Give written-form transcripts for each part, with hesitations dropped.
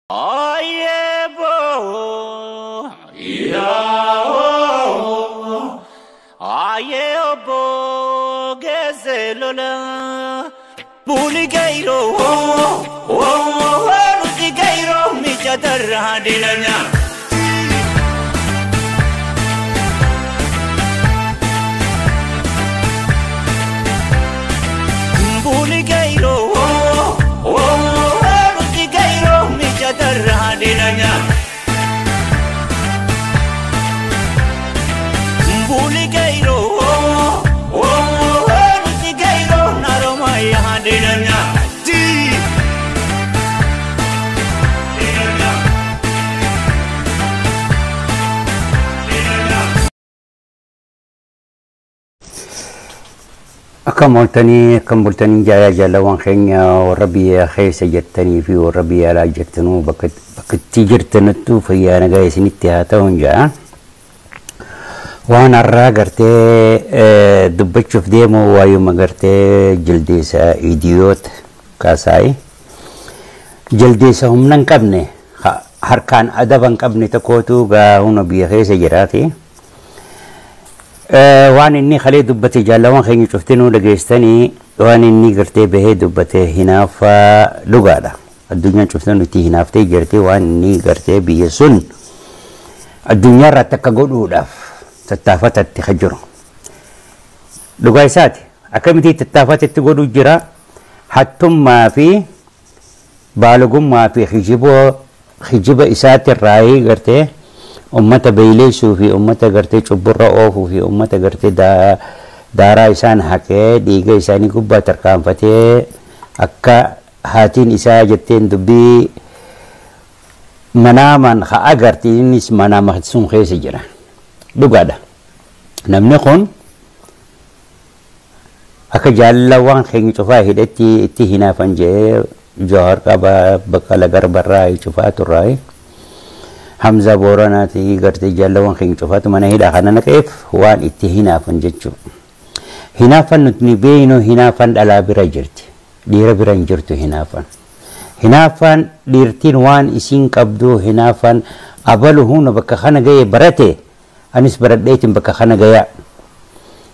Ayebo, yao, ayebo, gezelola, buligeiro, oh, buligeiro, michatarra dilanya. Buligeiro, oh, buligeiro, michatarra dilanya. Buligeiro, oh, buligeiro, naromaya dilanya. Di. Dilanya. Dilanya. Akkam ooltanii, akkam bultanii, jaalala jaalawwan keenya warra biyya keessa jirtanii fi warra biyya alaa jirtanuu, bakka itti jirtanattuu fayyaa nagaa isinitti haa ta'uun jedha. Waan har'aa gartee dubbachuuf deemu waayuma gartee jildeessa idiyoota Kaasaayii. Jildeessa humna hin qabne, harkaan adaba hin qabne tokkotu gaa huna biyya keessa jiraati. Waan inni kalee dubbate jaalawwan keenya cuftinuu dhageessanii, waan inni gartee bahee dubbate hinaaffaa dhugaadha. Addunyaan cuftinuu itti hinaaftee jirti. Waan inni gartee biyya sun addunyaarratti akka godhuudhaaf tattaafatatti kan jiru. Dhugaa isaati. Akkamitti tattaafatatti godhuu jira? Hattummaa fi baalogummaa fi hijiba isaatirraa gartee ummata beeyleessuu fi ummata gartee cubburra oofuu fi ummata gartee daaraa isaan haqee dhiiga isaanii gubbaa tarkaanfatee akka haatiin isaa jetteen dubbii manaamaan haa agarti, innis manaama sun keessa jira. Dhugaadha. Namni kun akka jaalalawwan keenya cufaa hidhatti itti hinaafan jedhee Johaar qaba, Baqqala Garbarraa cufaa turraa. Hamza Booranaati gartee jaalawwan keenya cufaatu mana hidhaa kana naqeef waan itti hinaafan jechuudha. Hinaafan nuti beeynu hinaafan dhalaa bira jirti. Dhiira bira hin jirtu hinaafan. Hinaafan dhiirtiin waan isiin qabdu, hinaafan abalu huna bakka kana ga'e barate, anis baradheetiin bakka kana gayaa.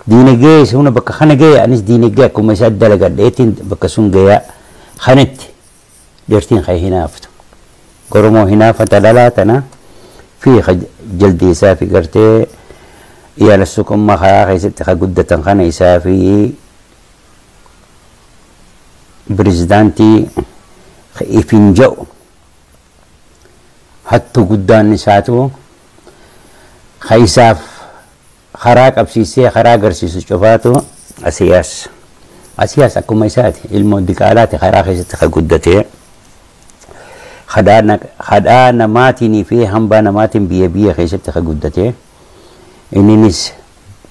Diinagdee huna bakka kana ga'e, anis diinagdee akkuma isaa dalagadheetiin bakka sun gayaa. Kanatti dhiirtiin kan hinaaftu. Goromoo hinaafata dhalaa tana fi jaldeessaa fi gartee yaala suqummaa karaa keessatti kan guddatan kana isaa fi pirezidaantii ifin jedhu hattu guddaan isaatu ka isaaf karaa qabsiisee karaa agarsiisu cufaatu Asiyaas. Asiyaas akkuma isaati ilmoo diqaalaati karaa keessatti kan guddatee hadhaa namaatiin fi hambaa namaatiin biyya biyya keessatti kan guddatee inninis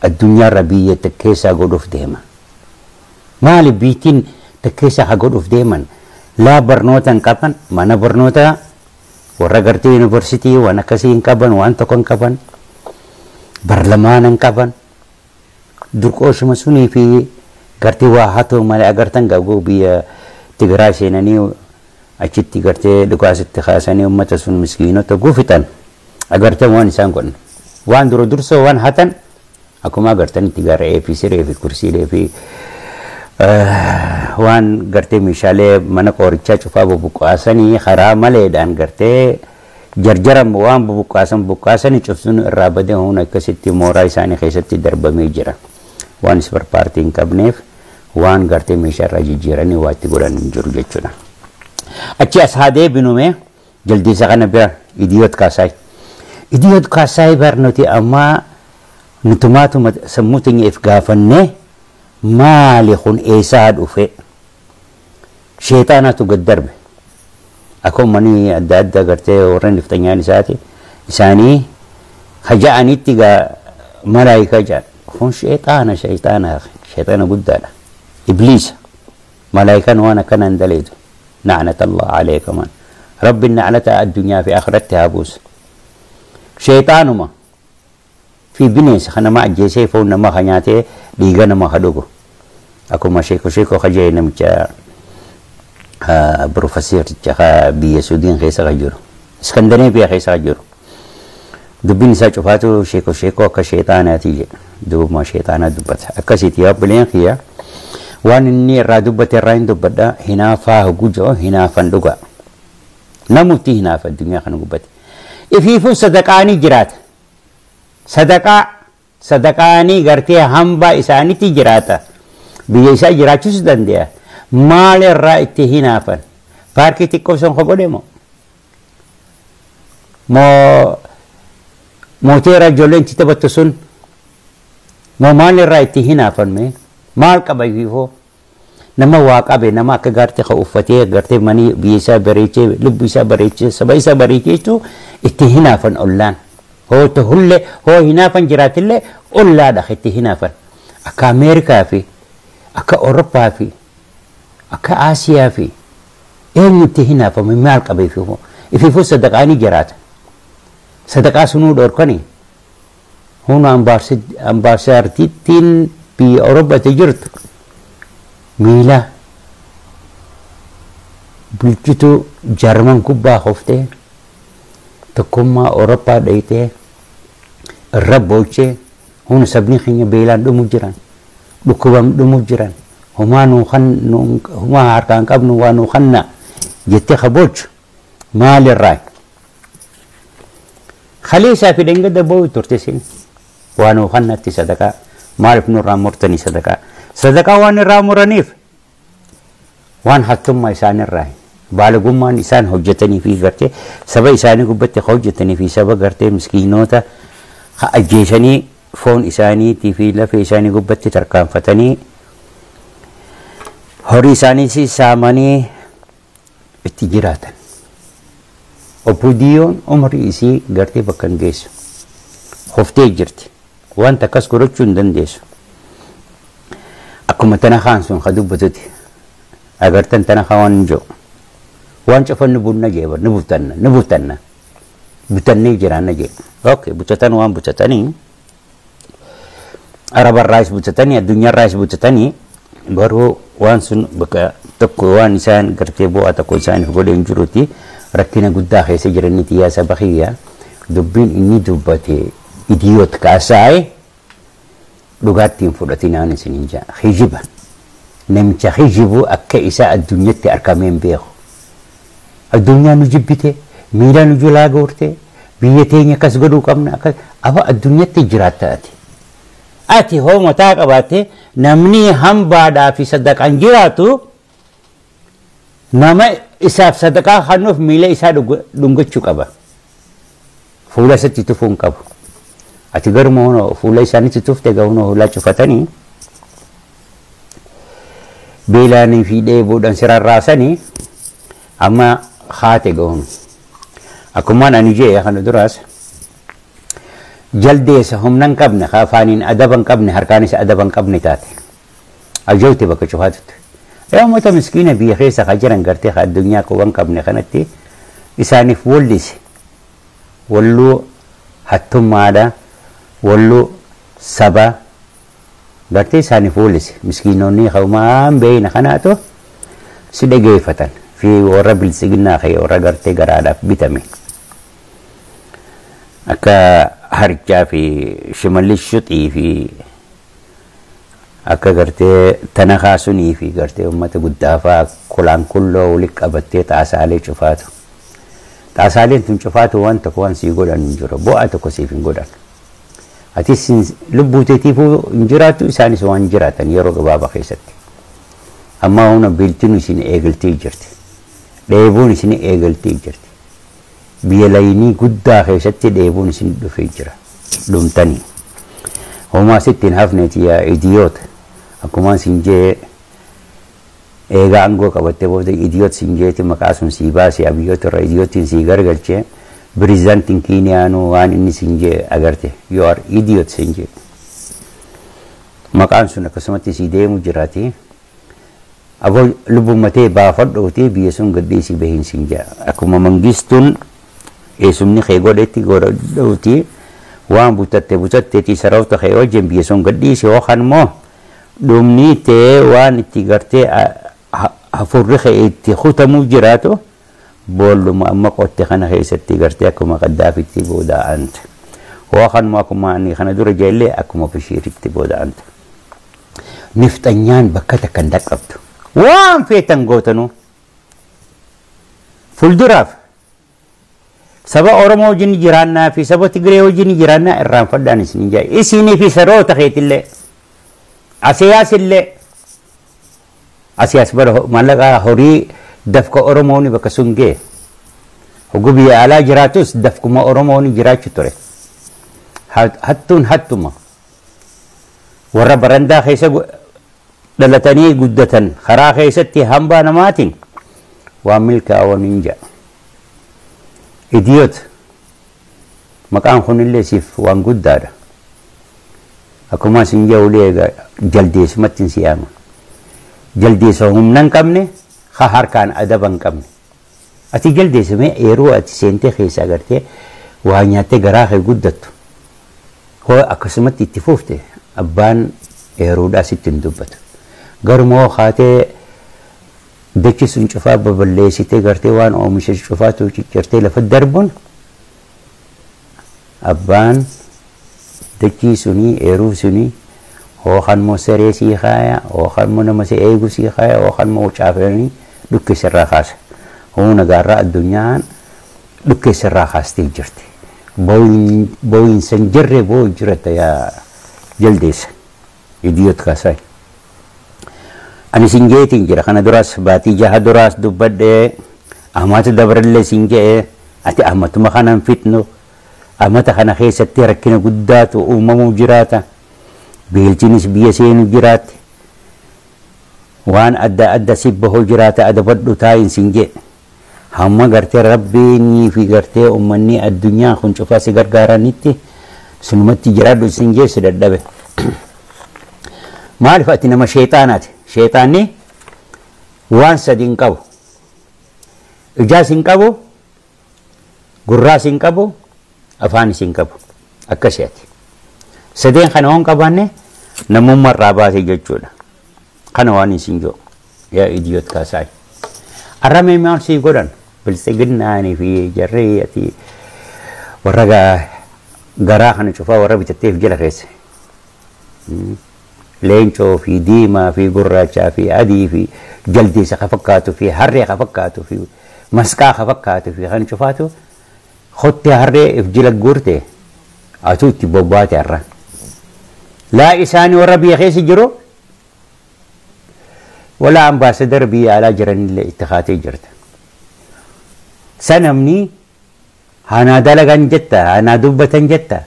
addunyaarra biyya takkeessaa godhuuf deema. Maali biittiin takkeessaa haa godhuuf deeman? Laa barnoota hin qaban, mana barnootaa warra gartee yuunivarsiitii waan akkasii hin qaban, waan tokko hin qaban, barlamaana hin qaban. Durqooshuma sunii fi gartee waa haa ta'u malee agartan gabuu biyya Tigraay seenanii achitti gartee dhukaasitti kaasanii uummata sun miskiinota guufitan agartan waan isaan godhan. Waan dura dursoo waan hatan akkuma agartanitti garee fi siree fi kursiilee fi waan gartee meeshaalee mana qorichaa cufaa bubuqqaasanii karaa maleedhaan gartee jarjaran waan bubuqqaasan buqqaasanii cufsuun irraa badee humna akkasitti mooraa isaanii keessatti darbamee jira. Waan isbar paartii hin qabneef waan gartee meeshaa irraa jijjiiranii waa itti godhan hin jiru jechuudha. Achi as haa deebinume jaldeessa kana bira, idiyoot Kaasaay. Idiyoot Kaasaay bar nuti ammaa nutumaatuma sammuu teenya if gaafannee maali kun eessaa dhufe? Sheexaanatu gad darbe. Akka uummanni adda addaa gartee warreen niftanyaan isaati isaanii haja'anitti gaa malaayikaa jedhan. Kun sheexaana, sheexaana, sheexaana guddaadha. Ibliisa. Malaayikaan waan akkana hin daleetu. Na'anata Allah aleeka man. Rabbi na'anata addunyaa fi akhiratti haa buusu. Sheexaanuma fi bineensa kan nama ajjeesee foon nama kan nyaatee dhiiga nama kan dhugu. Akkuma sheeko sheeko kajee namicha Profeesericha biyya Suudiin keessa kan jiru, Iskandaneefiyaa keessa kan jiru. Dubbiin isaa cufaatu sheekoo sheekoo akka sheexaanaati jedha. Dubbuma sheexaanaa dubbata. Akkasiiti yaa obboleen kiyya. Waan inni irraa dubbate irraa hin dubbadha. Hinaafaa hoguu hinaafan dhugaa. Namutti hinaafa addunyaa kana gubbate. Ifiifuu sadaqaanii jiraata. Sadaqaa sadaqaanii gartee hambaa isaanitti jiraata. Biyya isaa jiraachuus danda'a. Maal irraa itti hinaafan? Paarkii xiqqoo sun godhe moo? Moo mooteera ijoolleen itti taphattu sun? Moo maal irraa itti hinaafan mee? Maal qaba ifiifoo? Nama waa qabe, nama akka gaartee ka uffatee gartee manii biyya isaa bareechee, lubbuu isaa bareechee, saba isaa bareechee itti hinaafan ollaan. Hoo tahullee hoo hinaafan jiraatillee ollaadha itti hinaafan. Akka Ameerikaa fi akka Awurooppaa fi akka Aasiyaa fi eenyutti hinaafame maal qaba ifiifuu? Ifiifuu sadaqaanii jiraata. Sadaqaa sunuu dhorkanii. Huna ambaasartittiin biyya Awurooppaatti jirtu miila bulchituu Jarman gubbaa koftee tokkummaa Awurooppaa dhayitee irra boochee huna sabni keenya beelaan dhumu jiran, dhukkubam dhumu jiran, homaa nuu kan homaa harkaan qabnu waa nuu kanna jettee kaboochu maalirraa? Khaliisaa fi dhengada boo'u turte isin waa nuu kannatti sadaqaa maaliif nurraa murtanii sadaqaa? Sadaqaa waan irraa muraniif waan hattummaa isaanirraa baalagummaan isaan hojjetanii fi gartee saba isaanii gubbatti hojjetanii fi saba gartee miskiinota ajjeesanii foon isaaniitii fi lafee isaanii gubbatti tarkaanfatanii horii isaanii saamanii itti jiraatan. Obbodiyoon umrii isii gartee bakka hin geessu. Hoftee jirti. Wanta akkas godhachuu hin dandeessu. Akkuma tana kaan sun ka dubbatuti. Agartan tana kaan waan hin jiru. Waan cufa ni bunna jeeba, ni butanna, ni butanna. Butannee jiraanna jee. Okay, butatan waan butatanii. Arabarraas butatanii, addunyaarraas butatanii garuu waan sun bakka tokko waan isaan gartee bu'aa tokko isaaniif godhe hin jiruti rakkina guddaa keessa jiraniiti. Yaa saba kiyya, dubbiin inni dubbate idiyoot kaasaa'e dhugaatti hin fudhatinaan isiniin jedha. Hijiba. Namicha hijibu akka isaa addunyatti argamee hin beeku. Addunyaa nu jibbite, miila nu jalaa goorte, biyya teenya akkas godhuu qabna akkas afa addunyatti jiraatta ati. Ati hoo mataa qabaatte namni hambaadhaa fi sadaqaan jiraatu nama isaaf sadaqaa kennuuf miila isaa dhungachuu qaba. Fuula isatti tufuu hin qabu. Ati garuma hunoo fuula isaanitti tufte gahunoo hulaa cufatanii beelaanii fi dheebuudhaan sirarraasanii amma haate gahunu. Akkumaan ani jee kana duraas jaldeessa humna hin qabne, afaaniin adaba hin qabne, harkaanis adaba hin qabne taate. Ajooyte bakka cufaatutti. Yaa uummata miskiina biyya keessa ka jiran gartee ka addunyaa quban qabne kanatti isaaniif wallise. Walluu hattummaadha, walluu saba gartee isaaniif wallise. Miskiinonni haumaan beeyna kanaatu si dhageeffatan fi warra biltsiginnaa kee warra gartee garaadhaaf bitame. Akka harcaa fi shimallis shuxii fi akka gartee tana kaasunii fi gartee uummata guddaafaa kulaan kulloo walitti qabattee xaasaalee cufaatu. Xaasaaleen tun cufaatu waan tokko waan sii godhan hin jiru. Bu'aa tokko siif hin godhan. Atis lubbuu teetiifuu hin jiraattu, isaanis waan jiraatan yeroo gabaabaa keessatti. Amma humna biiltiin isin eegaltee jirti. Dheebuun isin eegaltee jirti. Biyya laynii guddaa keessatti dheebuun isin dhufee jira. Dhumtanii. Homaa sitti hin hafneeti yaa idiyoota. Akkuma sin jee eegaa aangoo qabattee booda idiyoot sin jeeti maqaa sun sii baasee abiyyoota irra idiyootiin sii gargalchee pirezidaantiin Kiiniyaanuu waan inni sin jee agarte, you are idiot sin jee. Maqaan sun akkasumatti sii deemu jiraati. Aboo lubbummatee baafadhuuti biyya sun gadhiisii bahiin sin jee. Akkuma mangistuun eessumni kee godhetti godhuuti waan butatte butatteeti sarawta kee wajjin biyya sun gadhiisi yookaan immoo dhumni tee waan itti gartee Hafuurri kee itti kutamuu jiraatu boolluma amma qotte kana keessatti gartee akkuma Qaddaafitti booda'anta. Waa kanuma akkuma ani kana dura jeellee akkuma Bashiiritti booda'anta. Nifxanyaan bakka takka hin dhaqqabdu. Waan feetan gootanuu. Fuulduraaf saba Oromoo wajjin jiraannaa fi saba Tigree wajjin jiraannaa irraanfadhaan isin jaa. Isinii fi saroota keetillee asiyaas illee asiyaas bara maallaqa horii dafka Oromoon bakka sun ga'e. Hogguu biyya alaa jiraatus dafkuma Oromoon jiraachuu ture. Hattuun hattuma. Warra barandaa keessa dhalatanii guddatan karaa keessatti hambaa namaatiin waan milkaa'oon hin jedha. Idiot maqaan kunillee siif waan guddaadha. Akkuma isin jedhu egaa jaldeessumatti si yaama. Jaldeessa humna hin qabne ha harkaan adaba hin qabne. Ati jaldeessame yeroo ati seentee keessa agartee waa nyaattee garaa kee guddattu. Hoo akkasumatti itti fufte abbaan yeroodhaa sitti hin dubbatu. Garuu haatee dachi sun cufaa baballeessitee gartee waan oomisha cufaatu ciccirtee lafa darbuun abbaan dachii sunii eeruu sunii hookan moo saree sii kaaya hookan moo nama si eegu sii kaaya hookan moo caafanii dhukkee sirraa kaasa. Humna gaarraa addunyaan dhukkee sirraa kaastee jirti. Boo'insa hin jirre boo'u jirata yaa jaldeessa. Idiyoot kaasaa. Ani sin jeetiin jira kana duraas baatii jaha duraas dubbadhee amata dabarallee sin je'ee ati amatuma kanan fitnu amata kana keessatti rakkina guddaatu uumamuu jiraata. Beelchinis biyya seenu jiraatti. Waan adda adda si bahuu jiraata adabadhu taayin sin jee. Hamma gartee rabbiinii fi gartee uummanni addunyaa kun cufaa si gargaaranitti sunumatti jiraadhu sin jee si dadhabe. Maaliif ati nama sheexaanaati? Sheexaanni waan sadi hin qabu. Ijaas hin qabu, gurraas hin qabu, afaanis hin qabu. Akkasii ati. Sadeen kana waan qabaanne namummaa irraa baase jechuudha. Kana waan isin jiru yaa idiyoot kaasaa. Arramee maal sii godhan biltsiginnaanii fi jarree ati warra garaa kana cufaa warra bitatteef jala keessa. Leencoo fi diimaa fi gurraachaa fi adii fi jaldeessa ka fakkaatu fi harree ka fakkaatu fi masqaa ka fakkaatu fi kan cufaatu kottee harree if jila guurte atuu itti bobbaate har'a. Laa isaanii warra biyya keessa jiru wala ambaasadara biyya alaa jiranillee itti kaatee jirta. Sanamni hanaa dalagan jetta hanaa dubbatan jetta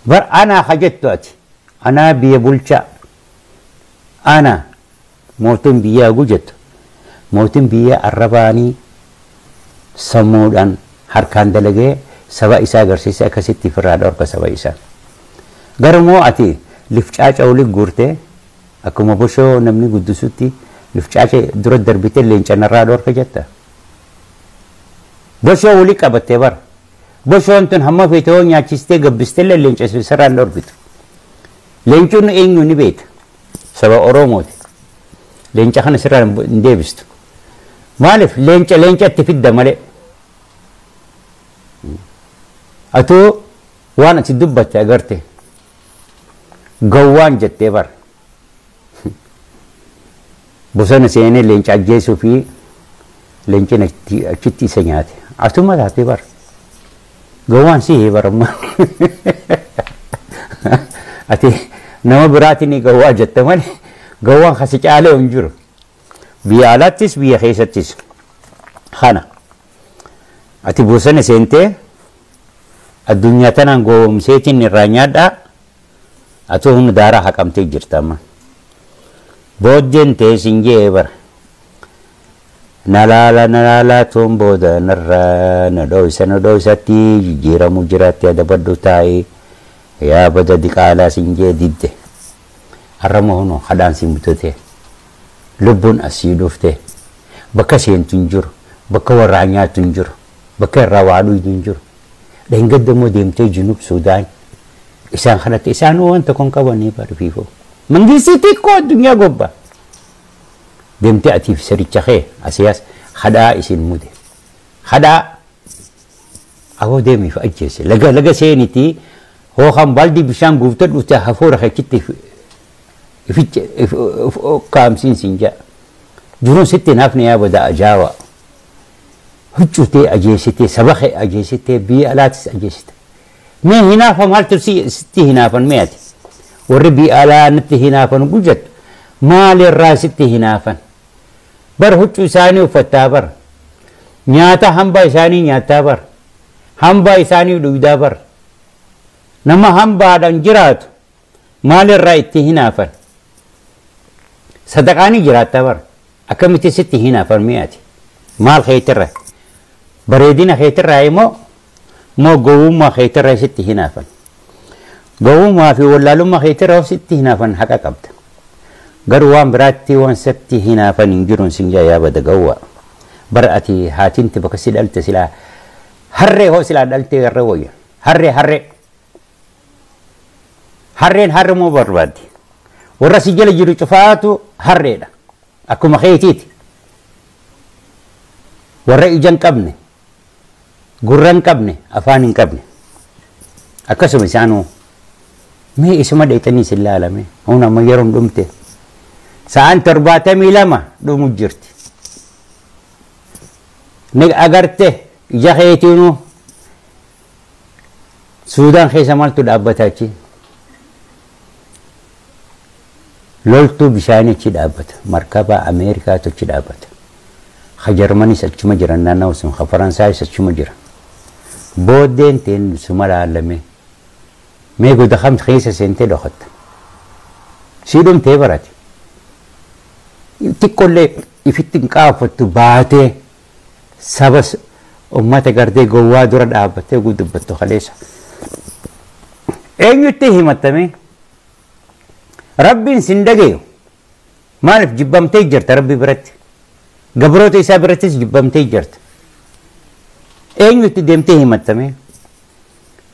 bar anaa ha jettu ati anaa biyya bulchaa ana mootiin biyyaa gujettu mootiin biyya arrabaanii sammuudhaan harkaan dalagee saba isaa agarsiise akkasitti ofirraa dhorka saba isaa. Garuu ati lifcaaca olii guurtee akkuma boshoo namni guddisutti lifcaaca dura darbitee leencanarraa dhorka jetta. Boshoo olii qabattee bara. Boshoon tun hamma feete hoo nyaachistee gabbistee leenca sirraa hin dhorkitu. Leencuun eenyu ni beekta. Saba Oromooti. Leenca kana sirraa hin deebistu. Maaliif leenca leencatti fidda malee. Atuu waan ati dubbatte agarte gawwaan jettee bara. Bosona seenee leenca ajjeesuu fi leencin achitti isa nyaate. Atuma taatee bara. Gawwaan si bara amma. Ati nama biraatiin gawwaa jette malee gawwaan kasi caalee hin jiru. Biyya alaattis biyya keessattis. Kana. Ati bosona seentee addunyaa tanaan gowwoomseetiin irraa nyaadhaa atuu humna daaraa haqamtee jirta amma. Booddeen ta'e sin jee bara. Na laala na laalaa tuun booda narraa na dho'isa na dho'isatti jijjiiramuu jiraatti adabadhu taa'ee yaa bada diqaalaa sin jee didde. Har'ammoo hunoo hadhaan si mutatee lubbuun asii dhufte bakka seentu hin jiru bakka warraa nyaatu hin jiru bakka irraa waa dhuydu hin jiru. Dheengadda immoo deemtee Junub Suudaan isaan kanatti isaan waan tokko hin qabanii bara fiifoo. Mangistii xiqqoo addunyaa gobba. Deemtee atiif siricha kee asiyaas hadhaa isin mude. Hadhaa aboo deemiif ajjeese. Laga laga seenitii hookan baaldi bishaan guuttee dhufte hafuura keechitti kaamsiin siin jedha. Jiruun sitti hin hafne yaa bada ajaawa. Huccutee ajeessitee saba kee ajeessitee biyya alaatis ajeessite. Mee hinaafa maaltu sitti hinaafan mee ati? Warri biyya alaa natti hinaafan gujjattu maalirraa sitti hinaafan? Bar huccuu isaanii uffattaa bar. Nyaata hambaa isaanii nyaattaa bar. Hambaa isaanii dhugdaa bar. Nama hambaadhaan jiraatu maalirraa itti hinaafan? Sadaqaanii jiraattaa bar. Akkamitti sitti hinaafan mee ati? Maal keetirra? Bareedina keetirraa immoo moo gowwummaa keetirraa sitti hinaafan? Gowwummaa fi wallaalummaa keetirraa sitti hinaafan haqa qabda. Garuu waan biraatti waan sitti hinaafan hin jiruun sin jaa yaa bada gowwaa. Bara ati haatinti bakka si dhalte silaa harree hoo silaa dhaltee harree wayya. Harree harree. Harreen harree moo barbaaddi? Warra si jala jiru cufaatu harreedha. Akkuma keetiiti. Warra ija hin qabne, gurra hin qabne, afaan hin qabne. Akkasuma isaanuu mee isuma dheetanii isin laalame. Hun amma yeroon dhumte. Sa'aan 72 dhumu jirti. Ni agarte ija keetiinuu Suudaan keessa maaltu dhaabbata achi? Loltuu bishaanii achi dhaabbata. Markaba Ameerikaatu achi dhaabbata. Ha Jarmanis achuma jiran naannawaa sun, ha Faransaayis achuma jira. Booddeen teen suma laalame. Mee goda kam keessa seentee dhokatta? Sii dhumtee barate. Xiqqoollee ifitti hin qaafattu baatee saba uummata gartee gowwaa dura dhaabbattee dubbattu kaleessa. Eenyutti himatame? Rabbiin sin dhagayu. Maaliif jibbamtee jirta Rabbi biratti? Gabroota isaa birattis jibbamtee jirta. Eenyutti deemtee himatame?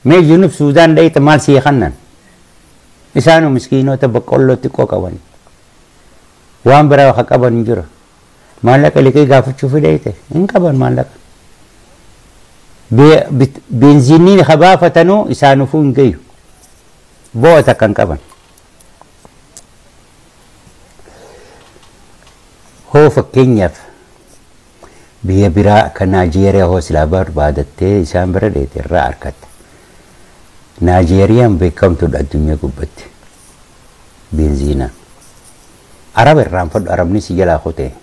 Mee Junub Suudaan dhayita maal sii kannan? Isaanuu miskiinota boqqolloo xiqqoo qaban. Waan biraa akka qaban hin jiru. Maallaqa liqii gaafachuuf dhayite hin qaban maallaqa. Beenziinii habaafatanuu isaanufuu hin gayu. Bo'ata kan qaban. Hoo fakkeenyaaf biyya biraa akka Naajeeriyaa hoo silaa barbaadattee isaan bira dheete irraa argatta. Naajeeriyaan beekamtuudha addunyaa gubbatti. Beenziinaan. Araba irraanfadhu Arabni si jalaa kutee.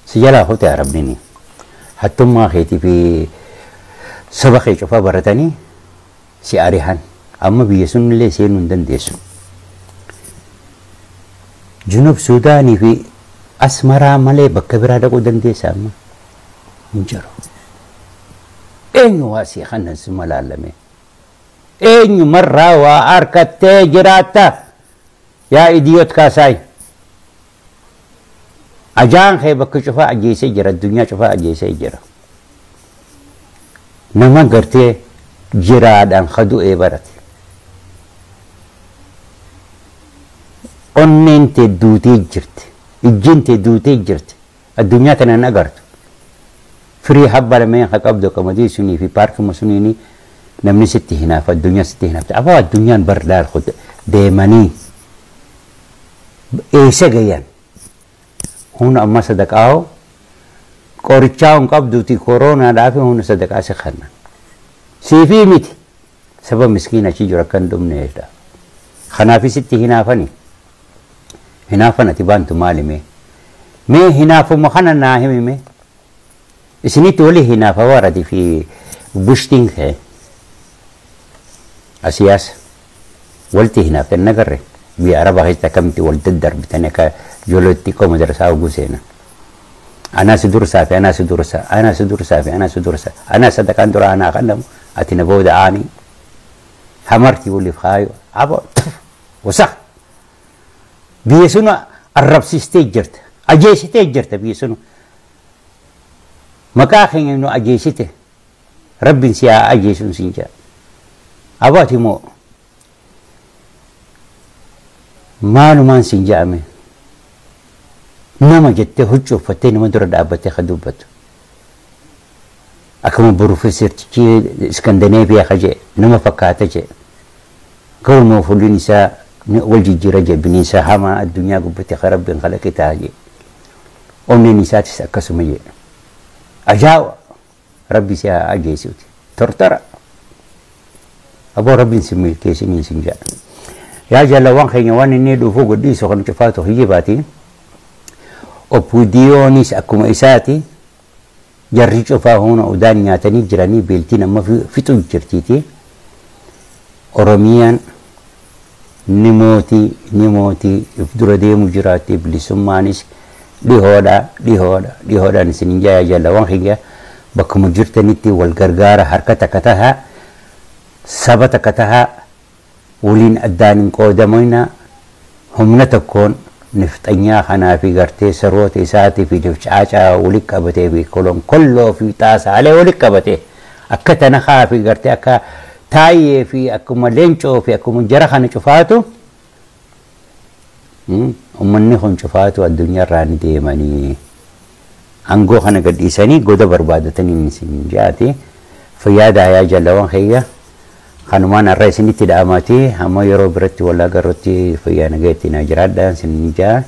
Si jalaa kutee Arabni. Hattummaa keetii fi saba kee cufaa baratanii si ari'an. Amma biyya sunillee seenuu hin dandeessu. Junub Suudaanii fi Asmaraa malee bakka biraa dhaquu dandeessa amma hin jiru. Eenyu waa sii kanan suma laalame? Eenyu marraa waa harkattee jiraatta? Yaa idiyoot kaasaay. Ajaan kee bakka cufaa ajjeesee jira, addunyaa cufaa ajjeesee jira. Nama gartee jiraadhaan kadu'ee barate. Onneen tee duutee jirti. Ijjiin tee duutee jirti. Addunyaa tana hin agartu. Firii habba lameen haa qabdu qamadii sunii fi paarkuma suniini namni sitti hinaafa addunyaa sitti hinaafte. Afaa addunyaan bardaal deemanii eessa gayan? Hun amma sadaqaa qorichaa hin qabduuti koroonaadhaaf hun sadaqaa si kennan. Siifii miti saba miskiina achi jiru akka hin dhumneedha. Kanaafis sitti hinaafani. Hinaafan ati baantu maali mee? Mee hinaafuma kana naa himi mee? Isinitti wali hinaafa warati fi bushtiin kee. Asiyaas walti hinaaftan nagarre biyya Arabaa keessatti akkamitti wal daddarbitanii akka ijoolleetti xiqqoo madarsaa oguu seenan. Anaa si dursaa fi anaa si dursaa, anaa si dursaa fi anaa si dursaa, anaa sadaqaan dura anaa kennamu ati na booda aanii. Hamarti waliif kaayu aboo wasaq. Biyya sun arrabsiistee jirta, ajeessitee jirta biyya sun. Maqaa keenya nu ajeessite Rabbiin si haa ajeessuun siin jedha. Abaati moo maalumaan siin jedhame Nama jettee huccuu uffattee nama dura dhaabbattee ka dubbatu. Akkuma Profeesartichi Iskandaneefiyaa ka jedhe nama fakkaata jedhe. Garuu fuulli isaa wal jijjiira jedhe, bineensa hamaa addunyaa gubbatti ka Rabbiin kalaqe ta'a jedhe. Onneen isaatis akkasuma jedhe. Ajaa'iba! Rabbi si haa ajjeesuuti. Tortora! Aboo Rabbiin si milkeessinii sin jedha. Yaa jaalawwan keenya, waan inni dhufuu godhiisu kan cufaatu hiyyibaati. Opuudiyoonis akkuma isaati, jarri cufaa huna udaan nyaatanii jiranii, beeltiin amma fixu jirtiiti. Oromiyaan ni mootii, ni mootii, if dura deemu jiraatti, bilisummaanis dhihoodha, dhihoodha, dhihoodhaan isin jaa. Jaalawwan keenya, bakkuma jirtanitti wal gargaara, harka takka tahaa, saba takka tahaa, waliin addaan hin qoodamina. Humna tokkoon nifxanyaa kanaa fi gartee saroota isaatii fi caacaa walitti qabatee fi kolonkolloo fi xaasaalee walitti qabatee akka tanakaa fi gartee akka Taayyee fi akkuma Leencoo fi akkuma jara kana cufaatu, uummanni kun cufaatu addunyaarraa ni deemanii aangoo kana gadhiisanii goda barbaadatanii isin jaati. Fayyaa yaa jaalawwan kiyya, kanumaan har'a isinitti dhaamati. Hamma yeroo biratti wal agarrutti fayyaa nagaa ittiin jiraadha isin jaa.